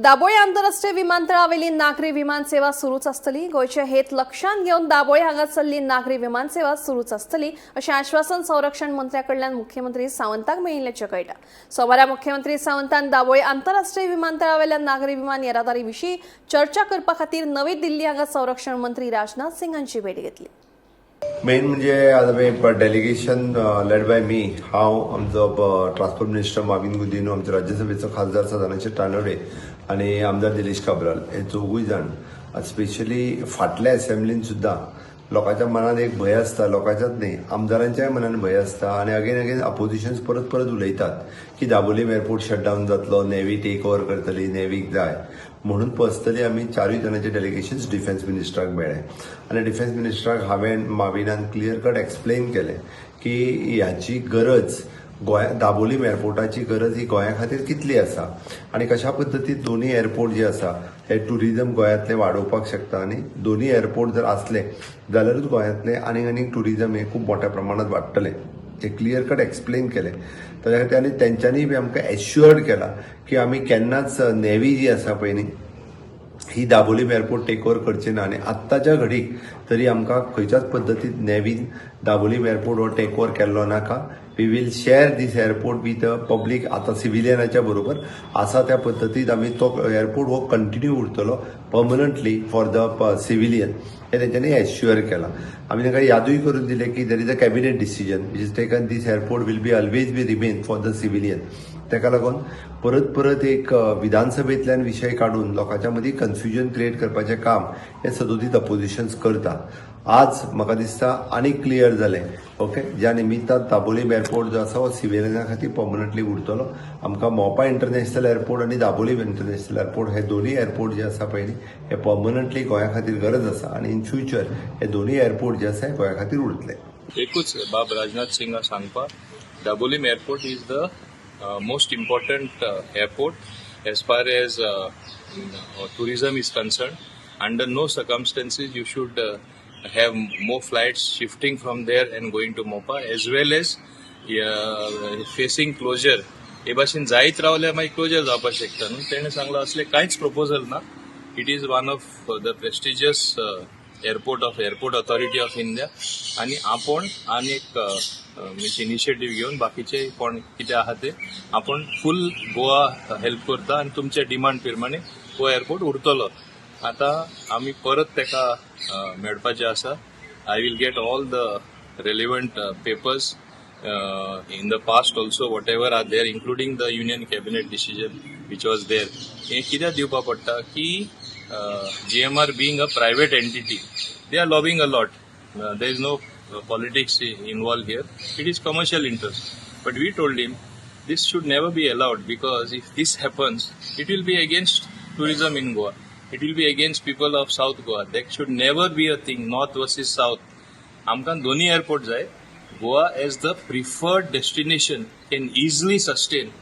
दाबोळी आंतरराष्ट्रीय विमानतळावेली नागरी विमान सेवा सुरूच आसतली. गोंयचे हेत लक्षांत घेवन दाबोळी हांगासरली नागरी विमान सेवा सुरूच आसतली, अशें आश्वासन संरक्षण मंत्र्या कडल्यान मुख्यमंत्री सावंताक मेळिल्ल्याचें कळटा. सोमारा मुख्यमंत्री सावंतान दाबोळी आंतरराष्ट्रीय विमानतळावेल्या नागरी विमान येरादारी विशीं चर्चा करपा खातीर नवी दिल्ली हांगा संरक्षण मंत्री राजनाथ सिंग हांची भेट घेतली. मेन म्हणजे आज आमी डेलिगेशन लेड बाय मी, हांव, आमचो ट्रान्सपोर्ट मिनिस्टर माविन गुदिन्हो, आमचे राज्यसभेचो खासदार सदानंद तानवडे आनी आमदार दिलेश काब्राल, हे चौगूय जाण. स्पेशली फाटल्या असेंब्लीन सुद्दां लोकांच्या मनात एक भंय आसता, लोकांच्याच न्ही, आमदारांच्याय मनान भंय आसता आनी अगेन अगेन अपोजिशन्स परत परत उलयतात की दाबोलीम एअरपोर्ट शटडावन जातलो, नेवी टेक ओवर करतली, नेवीक जाय म्हणून. पर्सनली आमी चारूय जाणांचे डेलिगेशन्स डिफेन्स मिनिस्टराक मेळ्ळे आनी डिफेन्स मिनिस्टराक हांवें, माविनान क्लियर कट एक्सप्लेन केलें की ह्याची गरज, गोंय दाबोलीम एअरपोर्टाची गरज ही गोंया खातीर कितली आसा आनी कशा पद्दतीन दोनूय एअरपोर्ट जे आसा हे टुरिजम गोंयांतले वाडोवपाक शकता आनी दोनूय एअरपोर्ट जर आसले जाल्यारूच गोंयांतले आनीक आनीक टुरिजम हे खूब मोठ्या प्रमाणात वाडटलें. ते क्लियर कट एक्सप्लेन केलें. ताच्या खातीर आनी तेंच्यांनी बी आमकां एश्युअर्ड केला की आमी केन्नाच नेवी जी आसा पळय न्ही, ही दाबोलीम एअरपोर्ट टेक ओवर करची ना आनी आत्ताच्या घडीक तरी आमकां खंयच्याच पद्दतीन नेवीन दाबोलीम एअरपोर्ट हो टेक ओवर केल्लो नाका. We will share this airport with the public. आतां सिविलियनाच्या बरोबर आसा त्या पद्दतीन आमी तो एअरपोर्ट हो कंटिन्यू उरतलो पर्मनंटली फॉर the civilian, हे तेंच्यांनी एश्युअर केलां. आमी तांकां यादूय करून दिलें की there is a cabinet decision which is taken, this airport will be always be remain for the civilian. ताका लागून परत परत एक विधानसभेंतल्यान विशय काडून लोकांच्या मदीं कन्फ्युजन क्रिएट करपाचें काम हे सदोदीत अपोजिशन्स करता. आज म्हाका दिसता आनी क्लियर जालें, ओके, ज्या निमित्तान दाबोलीम एअरपोर्ट जो आसा हो सिविलियना खातीर पर्मनंटली उरतलो. आमकां मोपा इंटरनॅशनल एअरपोर्ट आनी दाबोलीम इंटरनॅशनल एअरपोर्ट हे दोनूय एअरपोर्ट जे आसा पळय न्ही, हे पर्मनंटली गोंया खातीर गरज आसा आनी इन फ्युचर हे दोनूय एअरपोर्ट जे आसा हे गोंया खातीर उरतले. एकूच बाब राजनाथ सिंगा सांगपा, Dabolim Airport is the most important airport as far as tourism is concerned. Under no circumstances you should have more flights shifting from there and going to Mopa, as well as facing closure. हे भाशेन जायत रावल्यार मागीर closure जावपाक शकता न्हू. तेणें सांगलां, असलें कांयच प्रपोजल ना. It is one of the prestigious airport of Airport Authority of India आणि आपण आनी एक म्हणजे इनिशिएटीव घेवन बाकीचे कोण कितें आहा ते आपण फूल गोवा हेल्प करता आनी तुमच्या डिमांड प्रमाणे हो एअरपोर्ट उरतलो. आतां आमी परत तेका मेळपाचें आसा. I will get all the relevant papers in the past also, whatever are there, including the Union Cabinet decision which was there. हें कित्याक दिवपा पडटा की GMR being a private entity, they are lobbying a lot. There is no politics involved here. It is commercial interest. But we told him this should never be allowed, because if this happens, it will be against tourism in Goa. It will be against people of South Goa. That should never be a thing, North versus South. आमकां दोन्ही airport जाय. Goa as the preferred destination can easily sustain.